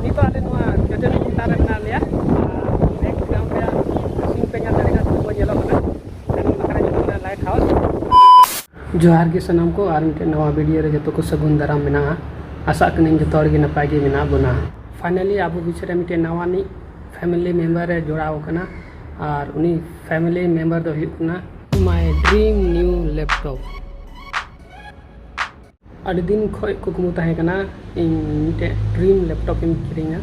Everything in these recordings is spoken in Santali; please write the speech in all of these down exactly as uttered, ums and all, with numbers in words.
ᱱᱤᱛᱚᱜ ᱟᱞᱮ ᱱᱚᱣᱟ ᱡᱚᱡᱚᱱᱤ ᱪᱮᱛᱟᱱ ᱨᱮ ᱢᱮᱱᱟᱜ ᱞᱮᱭᱟ᱾ ᱟᱨ background ᱨᱮᱭᱟᱜ scene ᱯᱮ ᱧᱮᱞ ᱫᱟᱲᱮᱭᱟᱜ ᱠᱟᱱᱟ, ᱪᱮᱫ ᱠᱚ ᱧᱮᱞᱚᱜ ᱠᱟᱱᱟ᱾ ᱟᱞᱮ ᱱᱚᱣᱟ ᱱᱟᱠᱷᱟ ᱨᱮ ᱧᱮᱞᱚᱜ ᱠᱟᱱᱟ light house᱾ ᱡᱚᱦᱟᱨ ᱜᱮ ᱥᱟᱱᱟᱢ ᱠᱚ, ᱟᱨ ᱢᱤᱫᱴᱮᱱ ᱱᱟᱣᱟ video ᱨᱮ ᱡᱚᱛᱚ ᱠᱚ ᱥᱟᱹᱜᱩᱱ ᱫᱟᱨᱟᱢ ᱢᱮᱱᱟᱜᱼᱟ᱾ ᱟᱥᱟᱜ ᱠᱟᱹᱱᱟᱹᱧ ᱡᱚᱛᱚ ᱦᱚᱲ ᱜᱮ ᱱᱟᱯᱟᱭ ᱜᱮ ᱢᱮᱱᱟᱜ ᱵᱚᱱᱟ᱾ Finally ᱟᱵᱚ ᱵᱤᱪ ᱨᱮ ᱢᱤᱫᱴᱮᱱ ᱱᱟᱣᱟᱱᱤᱡ family member ᱮ ᱡᱚᱲᱟᱣ ᱟᱠᱟᱱᱟ, ᱟᱨ ᱩᱱᱤ family member ᱫᱚ ᱦᱩᱭᱩᱜ ᱠᱟᱱᱟ my dream new laptop᱾ ᱟᱹᱰᱤ ᱫᱤᱱ ᱠᱷᱚᱱ ᱠᱩᱠᱢᱩ ᱛᱟᱦᱮᱸ ᱠᱟᱱᱟ ᱤᱧ ᱢᱤᱫᱴᱮᱱ dream laptop ᱤᱧ ᱠᱤᱨᱤᱧᱟ᱾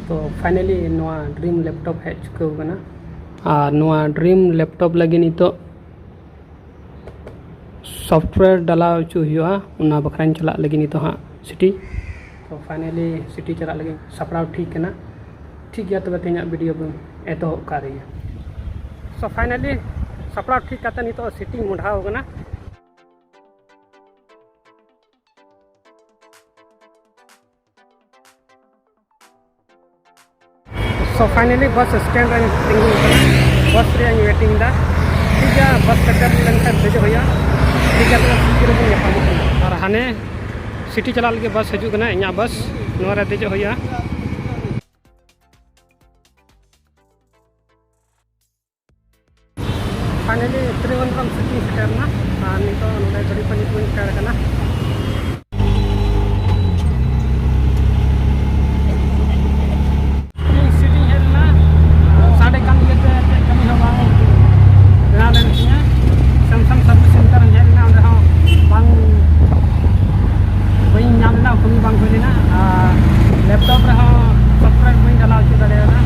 ᱛᱚ finally ᱱᱚᱣᱟ dream laptop ᱦᱮᱡ ᱪᱩᱠᱟᱹᱣ ᱟᱠᱟᱱᱟ᱾ ᱟᱨ ᱱᱚᱣᱟ dream laptop ᱞᱟᱹᱜᱤᱫ ᱱᱤᱛᱚᱜ software ᱰᱟᱞᱟᱣ ᱦᱚᱪᱚ ᱦᱩᱭᱩᱜᱼᱟ, ᱚᱱᱟ ᱵᱟᱠᱷᱨᱟᱧ ᱪᱟᱞᱟᱜ ᱞᱟᱹᱜᱤᱫ ᱱᱤᱛᱚᱜ ᱦᱟᱸᱜ city᱾ ᱛᱚ finally city ᱪᱟᱞᱟᱜ ᱞᱟᱹᱜᱤᱫ ᱥᱟᱯᱲᱟᱣ ᱴᱷᱤᱠ ᱠᱟᱱᱟ᱾ ᱴᱷᱤᱠ ᱜᱮᱭᱟ, ᱛᱚᱵᱮ ᱛᱮᱦᱮᱧᱟᱜ video ᱵᱚᱱ ᱮᱛᱚᱦᱚᱵ ᱠᱟᱜ ᱨᱮᱜᱮ᱾ So finally ᱥᱟᱯᱲᱟᱣ ᱴᱷᱤᱠ ᱠᱟᱛᱮ ᱱᱤᱛᱚᱜ city ᱢᱚᱦᱰᱟᱣ ᱟᱠᱟᱱᱟ᱾ So finally bus stand ᱨᱮ ᱛᱤᱸᱜᱩ ᱟᱠᱟᱱᱟ, bus ᱨᱮᱭᱟᱜ ᱤᱧ waiting ᱮᱫᱟ᱾ ᱴᱷᱤᱠ ᱜᱮᱭᱟ, bus ᱥᱮᱴᱮᱨ ᱞᱮᱱᱠᱷᱟᱱ ᱫᱮᱡᱚᱜ ᱦᱩᱭᱩᱜᱼᱟ᱾ ᱴᱷᱤᱠ ᱜᱮᱭᱟ, ᱛᱚᱵᱮ city ᱨᱮᱵᱚᱱ ᱧᱟᱯᱟᱢᱚᱜ ᱠᱟᱱᱟ᱾ ᱟᱨ ᱦᱟᱱᱮ city ᱪᱟᱞᱟᱜ ᱞᱟᱹᱜᱤᱫ bus ᱦᱤᱡᱩᱜ ᱠᱟᱱᱟ, ᱤᱧᱟᱹᱜ bus, ᱱᱚᱣᱟ ᱨᱮ ᱫᱮᱡᱚᱜ ᱦᱩᱭᱩᱜᱼᱟ᱾ Finally ᱛᱨᱤᱵᱚᱱᱫᱨᱚᱢ city ᱥᱮᱴᱮᱨ ᱮᱱᱟ, ᱟᱨ ᱱᱤᱛᱚᱜ ᱱᱚᱰᱮ ᱜᱟᱹᱰᱤ ᱠᱚ ᱧᱩᱛᱩᱢ ᱤᱧ ᱯᱷᱮᱰ ᱠᱟᱱᱟ᱾ ᱤᱧ city ᱤᱧ ᱦᱮᱡ ᱞᱮᱱᱟ, ᱥᱟᱰᱮ ᱠᱟᱱ ᱤᱭᱟᱹᱛᱮ ᱪᱮᱫ ᱠᱟᱹᱢᱤ ᱦᱚᱸ ᱵᱟᱝ ᱵᱮᱱᱟᱣ ᱞᱮᱱ ᱛᱤᱧᱟ᱾ Samsung service center ᱤᱧ ᱦᱮᱡ ᱞᱮᱱᱟ, ᱚᱸᱰᱮ ᱦᱚᱸ ᱵᱟᱝ, ᱵᱟᱹᱧ ᱧᱟᱢ ᱞᱮᱱᱟ, ᱠᱟᱹᱢᱤ ᱵᱟᱝ ᱦᱩᱭ ᱞᱮᱱᱟ᱾ ᱟᱨ laptop ᱨᱮᱦᱚᱸ software ᱵᱟᱹᱧ ᱰᱟᱞᱟᱣ ᱦᱚᱪᱚ ᱫᱟᱲᱮᱭᱟᱫᱟ᱾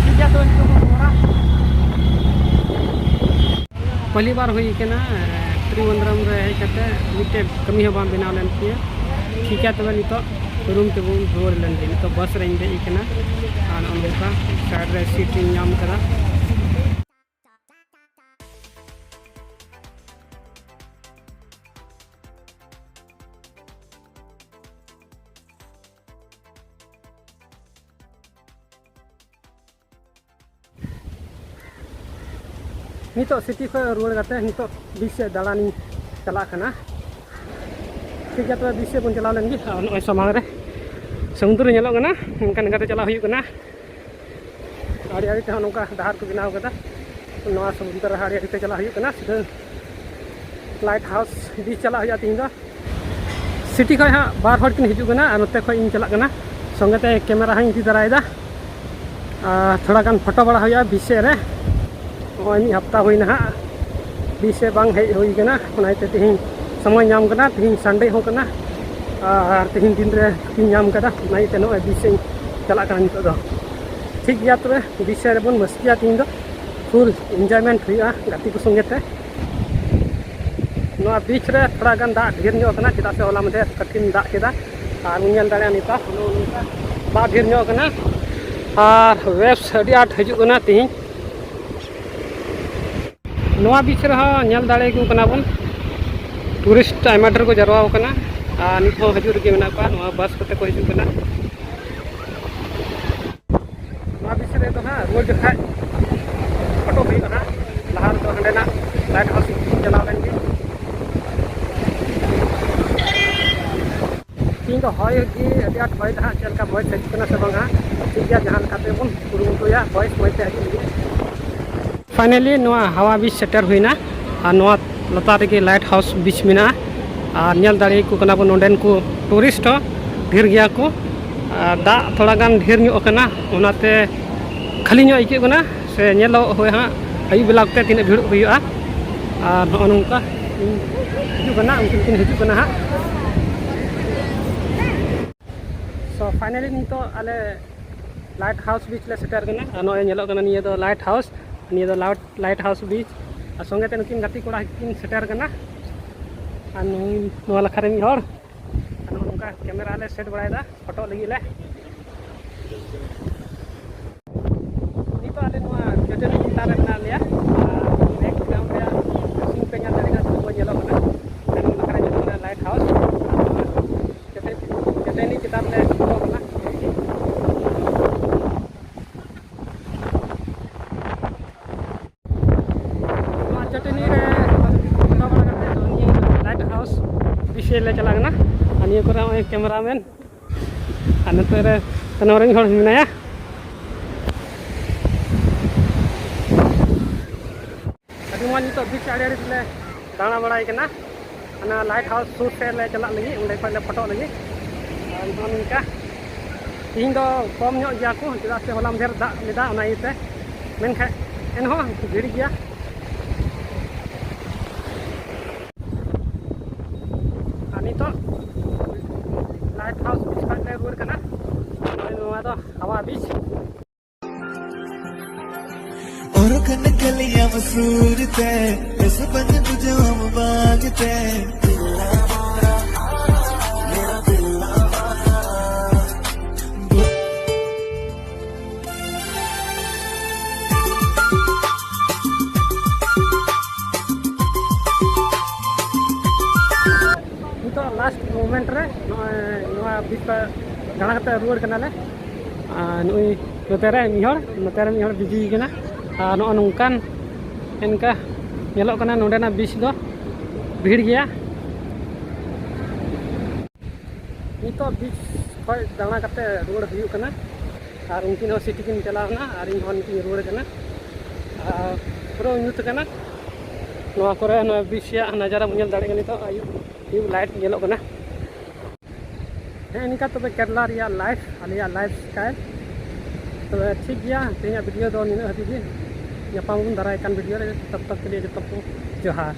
ᱴᱷᱤᱠ ᱜᱮᱭᱟ, ᱛᱚᱵᱮ ᱱᱤᱛᱚᱜ ᱵᱚᱱ ᱨᱚᱲᱟ᱾ ᱯᱟᱹᱦᱞᱤ ᱵᱟᱨ ᱦᱩᱭ ᱠᱟᱱᱟ, ᱛᱨᱤᱵᱚᱱᱫᱨᱚᱢ ᱨᱮ ᱦᱮᱡ ᱠᱟᱛᱮ ᱢᱤᱫᱴᱮᱡ ᱠᱟᱹᱢᱤ ᱦᱚᱸ ᱵᱟᱝ ᱵᱮᱱᱟᱣ ᱞᱮᱱ ᱛᱤᱧᱟᱹ᱾ ᱴᱷᱤᱠ ᱜᱮᱭᱟ, ᱛᱚᱵᱮ ᱱᱤᱛᱚᱜ room ᱛᱮᱵᱚᱱ ᱨᱩᱣᱟᱹᱲ ᱞᱮᱱ ᱜᱮ᱾ ᱱᱤᱛᱚᱜ bus ᱨᱮᱧ ᱫᱮᱡ ᱠᱟᱱᱟ, ᱟᱨ ᱱᱚᱜᱼᱚ ᱱᱚᱝᱠᱟ side ᱨᱮ seat ᱤᱧ ᱧᱟᱢ ᱠᱟᱫᱟ᱾ ᱱᱤᱛᱚᱜ city ᱠᱷᱚᱱ ᱨᱩᱣᱟᱹᱲ ᱠᱟᱛᱮ ᱱᱤᱛᱚᱜ beach ᱥᱮᱫ ᱫᱟᱬᱟᱱᱤᱧ ᱪᱟᱞᱟᱜ ᱠᱟᱱᱟ᱾ ᱴᱷᱤᱠ ᱜᱮᱭᱟ, ᱛᱚᱵᱮ beach ᱥᱮᱫ ᱵᱚᱱ ᱪᱟᱞᱟᱣ ᱞᱮᱱ ᱜᱮ᱾ ᱟᱨ ᱱᱚᱜᱼᱚᱭ ᱥᱟᱢᱟᱝ ᱨᱮ ᱥᱚᱢᱩᱫᱨᱚ ᱧᱮᱞᱚᱜ ᱠᱟᱱᱟ, ᱚᱱᱠᱟ ᱞᱮᱠᱟᱛᱮ ᱪᱟᱞᱟᱜ ᱦᱩᱭᱩᱜ ᱠᱟᱱᱟ᱾ ᱟᱲᱮ ᱟᱲᱮ ᱛᱮᱦᱚᱸ ᱱᱚᱝᱠᱟ ᱰᱟᱦᱟᱨ ᱠᱚ ᱵᱮᱱᱟᱣ ᱠᱟᱫᱟ᱾ ᱱᱚᱣᱟ ᱥᱚᱢᱩᱫᱨᱚ ᱟᱲᱮ ᱟᱲᱮ ᱛᱮ ᱪᱟᱞᱟᱜ ᱦᱩᱭᱩᱜ ᱠᱟᱱᱟ ᱥᱤᱫᱷᱟᱹ Light House Beach ᱪᱟᱞᱟᱜ ᱦᱩᱭᱩᱜᱼᱟ ᱛᱤᱦᱤᱧ ᱫᱚ᱾ City ᱠᱷᱚᱱ ᱦᱟᱸᱜ ᱵᱟᱨ ᱦᱚᱲ ᱠᱤᱱ ᱦᱤᱡᱩᱜ ᱠᱟᱱᱟ ᱟᱨ ᱱᱚᱛᱮ ᱠᱷᱚᱱ ᱤᱧ ᱪᱟᱞᱟᱜ ᱠᱟᱱᱟ᱾ ᱥᱚᱸᱜᱮ ᱛᱮ camera ᱦᱚᱸᱧ ᱤᱫᱤ ᱛᱟᱨᱟᱭᱮᱫᱟ᱾ ᱟᱨ ᱛᱷᱚᱲᱟ ᱜᱟᱱ photo ᱵᱟᱲᱟ ᱦᱩᱭᱩᱜᱼᱟ beach ᱥᱮᱫ ᱨᱮ᱾ ᱱᱚᱜᱼᱚᱭ ᱢᱤᱫ ᱦᱟᱯᱛᱟ ᱦᱩᱭᱱᱟ ᱦᱟᱸᱜ beach ᱥᱮᱫ ᱵᱟᱝ ᱦᱮᱡ ᱦᱩᱭ ᱠᱟᱱᱟ, ᱚᱱᱟ ᱤᱭᱟᱹᱛᱮ ᱛᱮᱦᱮᱧ ᱥᱚᱢᱚᱭ ᱧᱟᱢ ᱠᱟᱱᱟ᱾ ᱛᱮᱦᱮᱧ Sunday ᱦᱚᱸ ᱠᱟᱱᱟ ᱟᱨ ᱛᱮᱦᱮᱧ ᱫᱤᱱ ᱨᱮ ᱪᱷᱩᱴᱤᱧ ᱧᱟᱢ ᱠᱟᱫᱟ, ᱚᱱᱟ ᱤᱭᱟᱹᱛᱮ ᱱᱚᱜᱼᱚᱭ beach ᱥᱮᱫ ᱤᱧ ᱪᱟᱞᱟᱜ ᱠᱟᱱᱟ ᱱᱤᱛᱚᱜ ᱫᱚ᱾ ᱴᱷᱤᱠ ᱜᱮᱭᱟ, ᱛᱚᱵᱮ beach ᱥᱮᱫ ᱨᱮᱵᱚᱱ ᱢᱟᱹᱥᱛᱤᱭᱟ ᱛᱮᱦᱮᱧ ᱫᱚ, full enjoyment ᱦᱩᱭᱩᱜᱼᱟ ᱜᱟᱛᱮ ᱠᱚ ᱥᱚᱸᱜᱮ ᱛᱮ᱾ ᱱᱚᱣᱟ beach ᱨᱮ ᱛᱷᱚᱲᱟ ᱜᱟᱱ ᱫᱟᱜ ᱰᱷᱮᱨ ᱧᱚᱜ ᱠᱟᱱᱟ, ᱪᱮᱫᱟᱜ ᱥᱮ ᱦᱚᱞᱟ ᱢᱟᱫᱷᱮᱨ ᱠᱟᱹᱴᱤᱡ ᱫᱟᱜ ᱠᱮᱫᱟ᱾ ᱟᱨ ᱵᱚᱱ ᱧᱮᱞ ᱫᱟᱲᱮᱭᱟᱜᱼᱟ ᱱᱤᱛᱚᱜ ᱱᱚᱜᱼᱚ ᱱᱚᱝᱠᱟ ᱫᱟᱜ ᱰᱷᱮᱨ ᱧᱚᱜ ᱠᱟᱱᱟ ᱟᱨ waves ᱟᱹᱰᱤ ᱟᱸᱴ ᱦᱤᱡᱩᱜ ᱠᱟᱱᱟ ᱛᱤᱦᱤᱧ᱾ ᱱᱚᱣᱟ beach ᱨᱮᱦᱚᱸ ᱧᱮᱞ ᱫᱟᱲᱮᱭᱟᱠᱚ ᱠᱟᱱᱟ ᱵᱚᱱ, tourist ᱟᱭᱢᱟ ᱰᱷᱮᱨ ᱠᱚ ᱡᱟᱨᱣᱟ ᱟᱠᱟᱱᱟ᱾ ᱟᱨ ᱱᱤᱛ ᱦᱚᱸ ᱦᱤᱡᱩᱜ ᱨᱮᱜᱮ ᱢᱮᱱᱟᱜ ᱠᱚᱣᱟ, ᱱᱚᱣᱟ bus ᱠᱚᱛᱮ ᱠᱚ ᱦᱤᱡᱩᱜ ᱠᱟᱱᱟ᱾ ᱱᱚᱣᱟ beach ᱨᱮᱫᱚ ᱦᱟᱸᱜ ᱨᱩᱣᱟᱹᱲ ᱡᱚᱠᱷᱟᱡ photo ᱦᱩᱭᱩᱜᱼᱟ ᱦᱟᱸᱜ᱾ ᱞᱟᱦᱟ ᱨᱮᱫᱚ ᱦᱟᱸᱰᱮᱱᱟᱜ Light House ᱪᱟᱞᱟᱣ ᱞᱮᱱ ᱜᱮ᱾ ᱛᱤᱦᱤᱧ ᱫᱚ ᱦᱚᱭ ᱜᱮ ᱟᱹᱰᱤ ᱟᱸᱴ ᱦᱚᱭ ᱫᱟ ᱦᱟᱸᱜ, ᱪᱮᱫ ᱞᱮᱠᱟ voice ᱦᱤᱡᱩᱜ ᱠᱟᱱᱟ ᱥᱮ ᱵᱟᱝ ᱦᱟᱸᱜ? ᱴᱷᱤᱠ ᱜᱮᱭᱟ, ᱡᱟᱦᱟᱸ ᱞᱮᱠᱟᱛᱮ ᱵᱚᱱ ᱠᱩᱨᱩᱢᱩᱴᱩᱭᱟ voice ᱢᱚᱡᱽ ᱛᱮ ᱦᱤᱡᱩᱜ ᱞᱟᱹᱜᱤᱫ᱾ Finally ᱱᱚᱣᱟ ᱦᱟᱣᱟ beach ᱥᱮᱴᱮᱨ ᱦᱩᱭᱱᱟ ᱟᱨ ᱱᱚᱣᱟ ᱞᱟᱛᱟᱨ ᱨᱮᱜᱮ Light House Beach ᱢᱮᱱᱟᱜᱼᱟ᱾ ᱟᱨ ᱧᱮᱞ ᱫᱟᱲᱮᱭᱟᱠᱚ ᱠᱟᱱᱟ ᱵᱚᱱ ᱱᱚᱸᱰᱮᱱ ᱠᱚ tourist ᱦᱚᱸ ᱰᱷᱮᱨ ᱜᱮᱭᱟ ᱠᱚ᱾ ᱟᱨ ᱫᱟᱜ ᱛᱷᱚᱲᱟ ᱜᱟᱱ ᱰᱷᱮᱨ ᱧᱚᱜ ᱠᱟᱱᱟ, ᱚᱱᱟᱛᱮ ᱠᱷᱟᱹᱞᱤ ᱧᱚᱜ ᱟᱹᱭᱠᱟᱹᱜ ᱠᱟᱱᱟ᱾ ᱥᱮ ᱧᱮᱞᱚᱜ ᱦᱳᱭ ᱦᱟᱸᱜ ᱟᱹᱭᱩᱵ ᱵᱮᱞᱟ ᱚᱠᱛᱮ ᱛᱤᱱᱟᱹᱜ ᱵᱷᱤᱲᱚᱜ ᱦᱩᱭᱩᱜᱼᱟ᱾ ᱟᱨ ᱱᱚᱜᱼᱚ ᱱᱚᱝᱠᱟ ᱦᱤᱡᱩᱜ ᱠᱟᱱᱟ, ᱩᱱᱠᱤᱱ ᱠᱤᱱ ᱦᱤᱡᱩᱜ ᱠᱟᱱᱟ ᱦᱟᱸᱜ᱾ So finally ᱱᱤᱛᱚᱜ ᱟᱞᱮ Light House Beach ᱞᱮ ᱥᱮᱴᱮᱨ ᱠᱟᱱᱟ᱾ ᱟᱨ ᱱᱚᱜᱼᱚᱭ ᱧᱮᱞᱚᱜ ᱠᱟᱱᱟ ᱱᱤᱭᱟᱹ ᱫᱚ Light House, ᱱᱤᱭᱟᱹ ᱫᱚ Light, Light House Beach᱾ ᱟᱨ ᱥᱚᱸᱜᱮ ᱛᱮ ᱱᱩᱠᱤᱱ ᱜᱟᱛᱮ ᱠᱚᱲᱟ ᱠᱤᱱ ᱥᱮᱴᱮᱨ ᱠᱟᱱᱟ᱾ ᱟᱨ ᱱᱩᱭ ᱱᱚᱣᱟ ᱞᱟᱠᱷᱟ ᱨᱮ ᱢᱤᱫ ᱦᱚᱲ᱾ ᱟᱨ ᱱᱚᱜᱼᱚ ᱱᱚᱝᱠᱟ camera ᱞᱮ set ᱵᱟᱲᱟᱭᱮᱫᱟ photo ᱞᱟᱹᱜᱤᱫ ᱞᱮ᱾ ᱱᱤᱛᱚᱜ ᱟᱞᱮ ᱱᱚᱣᱟ ᱪᱟᱹᱴᱟᱹᱱᱤ ᱪᱮᱛᱟᱱ ᱨᱮ ᱢᱮᱱᱟᱜ ᱞᱮᱭᱟ᱾ ᱟᱨ background ᱨᱮᱭᱟᱜ scene ᱯᱮ ᱧᱮᱞ ᱫᱟᱲᱮᱭᱟᱜ ᱠᱟᱱᱟ, ᱥᱮ ᱵᱟᱝ ᱧᱮᱞᱚᱜ ᱠᱟᱱᱟ? ᱟᱨ ᱱᱚᱣᱟ ᱞᱟᱠᱷᱟ ᱨᱮ ᱧᱮᱞᱚᱜ ᱠᱟᱱᱟ Light House᱾ ᱟᱨ ᱱᱚᱣᱟ ᱪᱟᱹᱴᱟᱹᱱᱤ, ᱪᱟᱹᱴᱟᱹᱱᱤ ᱪᱮᱛᱟᱱ ᱞᱮ ᱪᱟᱞᱟᱜ ᱠᱟᱱᱟ᱾ ᱱᱚᱣᱟ ᱪᱟᱹᱴᱟᱹᱱᱤ ᱨᱮ photo ᱵᱟᱲᱟ ᱠᱟᱛᱮ ᱱᱤᱭᱟᱹ Light House Beach ᱞᱮ ᱪᱟᱞᱟᱜ ᱠᱟᱱᱟ᱾ ᱟᱨ ᱱᱤᱭᱟᱹ ᱠᱚᱨᱮ ᱱᱚᱜᱼᱚᱭ cameraman ᱟᱨ ᱱᱚᱛᱮ ᱨᱮ ᱛᱟᱭᱱᱚᱢ ᱨᱮ ᱢᱤᱫ ᱦᱚᱲ ᱢᱮᱱᱟᱭᱟ᱾ ᱟᱹᱰᱤ ᱢᱚᱡᱽ ᱱᱤᱛᱚᱜ ᱵᱤᱪ ᱟᱲᱮ ᱟᱲᱮ ᱛᱮᱞᱮ ᱫᱟᱬᱟ ᱵᱟᱲᱟᱭ ᱠᱟᱱᱟ᱾ ᱚᱱᱟ ᱞᱟᱭᱤᱴ ᱦᱟᱣᱩᱥ ᱥᱩᱨ ᱥᱮᱫ ᱞᱮ ᱪᱟᱞᱟᱜ ᱞᱟᱹᱜᱤᱫ, ᱚᱸᱰᱮ ᱠᱷᱚᱱ ᱞᱮ ᱯᱷᱳᱴᱳᱜ ᱞᱟᱹᱜᱤᱫ᱾ ᱟᱨ ᱱᱚᱜᱼᱚ ᱱᱚᱝᱠᱟ ᱛᱮᱦᱮᱧ ᱫᱚ ᱠᱚᱢ ᱧᱚᱜ ᱜᱮᱭᱟ ᱠᱚ, ᱪᱮᱫᱟᱜ ᱥᱮ ᱦᱚᱞᱟ ᱢᱟᱫᱷᱮᱨ ᱫᱟᱜ ᱞᱮᱫᱟ, ᱚᱱᱟ ᱤᱭᱟᱹᱛᱮ᱾ ᱢᱮᱱᱠᱷᱟᱱ ᱮᱱᱦᱚᱸ ᱵᱷᱤᱲ ᱜᱮᱭᱟ᱾ ᱟᱨ ᱱᱤᱛᱚᱜ ᱞᱟᱭᱤᱴ ᱦᱟᱣᱩᱥ ᱵᱤᱪ ᱠᱷᱚᱱ ᱞᱮ ᱨᱩᱣᱟᱹᱲ ᱠᱟᱱᱟ᱾ ᱱᱚᱜᱼᱚᱭ ᱱᱚᱣᱟ ᱫᱚ ᱦᱟᱣᱟ ᱵᱤᱪ᱾ और कनकलिया मसूर ते, इस बन बुझाम बाग ते। ᱱᱤᱛᱚᱜ ᱞᱟᱥᱴ ᱢᱳᱢᱮᱱᱴ ᱨᱮ ᱱᱚᱜᱼᱚᱭ ᱱᱚᱣᱟ ᱵᱤᱪ ᱯᱮ ᱫᱟᱬᱟ ᱠᱟᱛᱮ ᱨᱩᱣᱟᱹᱲ ᱠᱟᱱᱟᱞᱮ᱾ ᱟᱨ ᱱᱩᱭ ᱱᱚᱛᱮ ᱨᱮ ᱢᱤᱫ ᱦᱚᱲ, ᱱᱚᱛᱮ ᱨᱮ ᱢᱤᱫ ᱦᱚᱲ ᱵᱤᱡᱤ ᱠᱟᱱᱟ᱾ ᱟᱨ ᱱᱚᱜᱼᱚ ᱱᱚᱝᱠᱟᱱ ᱮᱱᱠᱟ ᱧᱮᱞᱚᱜ ᱠᱟᱱᱟ ᱱᱚᱰᱮᱱᱟᱜ ᱵᱤᱪ ᱫᱚ ᱵᱷᱤᱲ ᱜᱮᱭᱟ᱾ ᱱᱤᱛᱚᱜ ᱵᱤᱪ ᱠᱷᱚᱱ ᱫᱟᱬᱟ ᱠᱟᱛᱮ ᱨᱩᱣᱟᱹᱲ ᱦᱩᱭᱩᱜ ᱠᱟᱱᱟ᱾ ᱟᱨ ᱩᱱᱠᱤᱱ ᱦᱚᱸ ᱥᱤᱴᱤ ᱠᱤᱱ ᱪᱟᱞᱟᱣ ᱮᱱᱟ ᱟᱨ ᱤᱧ ᱦᱚᱸ ᱱᱤᱛᱚᱜ ᱤᱧ ᱨᱩᱣᱟᱹᱲ ᱠᱟᱱᱟ᱾ ᱟᱨ ᱯᱩᱨᱟᱹ ᱧᱩᱛ ᱠᱟᱱᱟ᱾ ᱱᱚᱣᱟ ᱠᱚᱨᱮ ᱱᱚᱣᱟ ᱵᱤᱪ ᱨᱮᱭᱟᱜ ᱱᱟᱡᱟᱨᱟ ᱵᱚᱱ ᱧᱮᱞ ᱫᱟᱲᱮᱭᱟᱜ ᱠᱟᱱᱟ ᱱᱤᱛᱚᱜ ᱟᱹᱭᱩᱵ, ᱟᱹᱭᱩᱵ ᱞᱟᱭᱤᱴ ᱧᱮᱞᱚᱜ ᱠᱟᱱᱟ᱾ ᱦᱮᱸ, ᱱᱤᱝᱠᱟ ᱛᱚᱵᱮ ᱠᱮᱨᱞᱟ ᱨᱮᱭᱟᱜ ᱞᱟᱭᱤᱯᱷ, ᱟᱞᱮᱭᱟᱜ ᱞᱟᱭᱤᱯᱷ ᱥᱴᱟᱭᱤᱞ᱾ ᱛᱚᱵᱮ ᱴᱷᱤᱠ ᱜᱮᱭᱟ, ᱛᱮᱦᱮᱧᱟᱜ ᱵᱷᱤᱰᱤᱭᱳ ᱫᱚ ᱱᱤᱱᱟᱹᱜ ᱦᱟᱹᱵᱤᱡ ᱜᱮ᱾ ᱧᱟᱯᱟᱢ ᱟᱵᱚᱱ ᱫᱟᱨᱟᱭ ᱠᱟᱱ ᱵᱷᱤᱰᱤᱭᱳ ᱨᱮ, ᱛᱚᱵ ᱛᱚᱠ ᱠᱮ ᱞᱤᱭᱮ ᱡᱚᱛᱚ ᱠᱚ ᱡᱚᱦᱟᱨ᱾